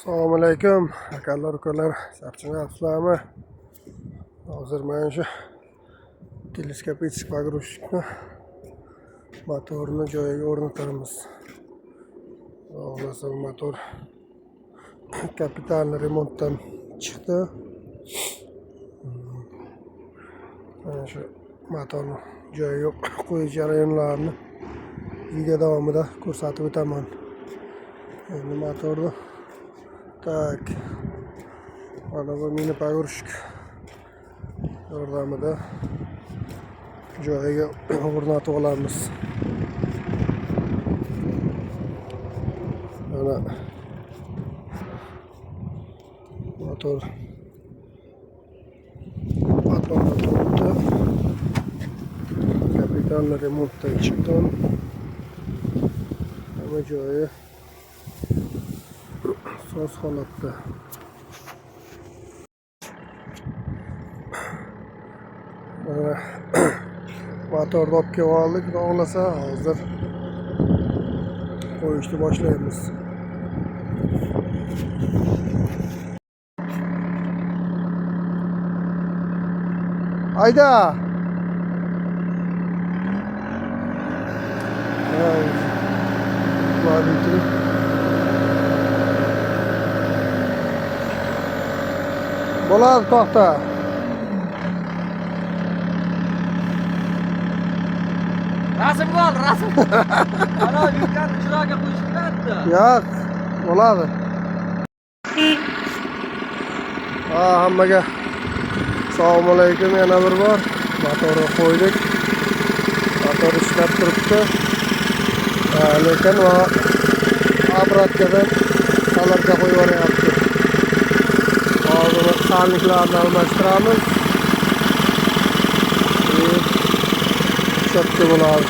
Assalomu alaykum, akalar, ukalar, charchamayapsizlarmi? Hozir mana shu телескопический погрузчик ni motorini joyiga o'rnatamiz. Xudo motor kapital remontdan chiqdi. Mana shu motorni joyiga qo'yish jarayonlarini video davomida ko'rsatib o'taman. Endi motorni так, mana bu mini погрузчик yordamida joyiga o'rnatib olamiz. Mana motor patlonda turibdi. Kapital remontdan chiqqan. Hamma joyi soz holatda. Mana motorni olib kelib oldik, xudo xohlasa hozir qo'yishni boshlaymiz. Hayda! Водитель. Bo'ladi, to'xta. Rasmga ol, rasm. Ana yuklarni chiroyga qo'yish kerakdi. Yo'q, bo'ladi. Ha, hammaga assalomu alaykum yana bir bor. Motorni qo'ydik. Motor ishlab turibdi. Ha, lekin va обратка dan солярка qo'yib yuboryapti. Hozir сальник larni almashtiramiz. Чётко bo'ladi.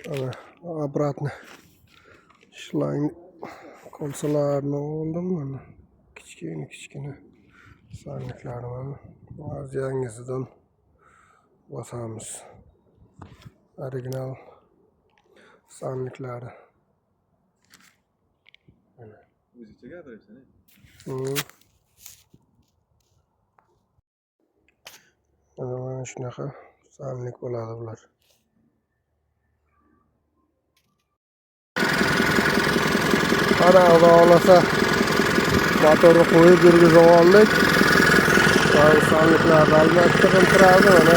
Mana обратно shlang кольца larni oldim, mana kichkina kichkina сальник larni mana hozir yangisidan bosamiz. Original сальник lari. Mana. O'zingcha gapiryapsan. Mana shunaqa сальник bo'ladi bular. Mana xudo xohlasa motorni qo'yib yurgizib oldik. Сальник larni almashtirib turadi, mana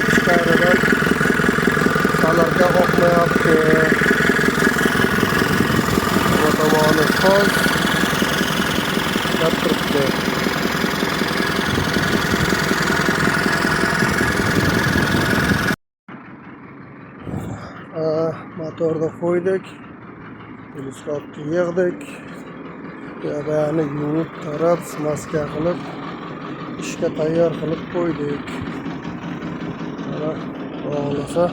ichkaridan солярка oqmayapti. Bu tomoni soz ishlab turibdi. Motorni qo'ydik. Teleskopni yig'dik. Piyodani yuvib, tarab, смазка qilib, ishga tayyor qilib qo'ydik. Mana xudo xohlasa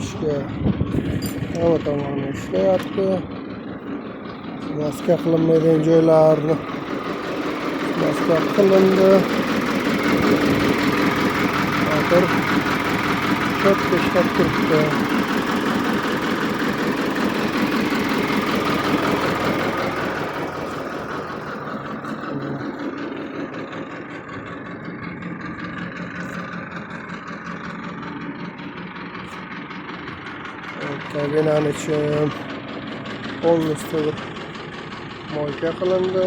ishga hamma tomoni ishlayapti. Смазка qilinmaydigan joylarni смазка qilindi. Motor чётко ishlab turibdi. Kabinani ichi ham полностью bir мойка qilindi.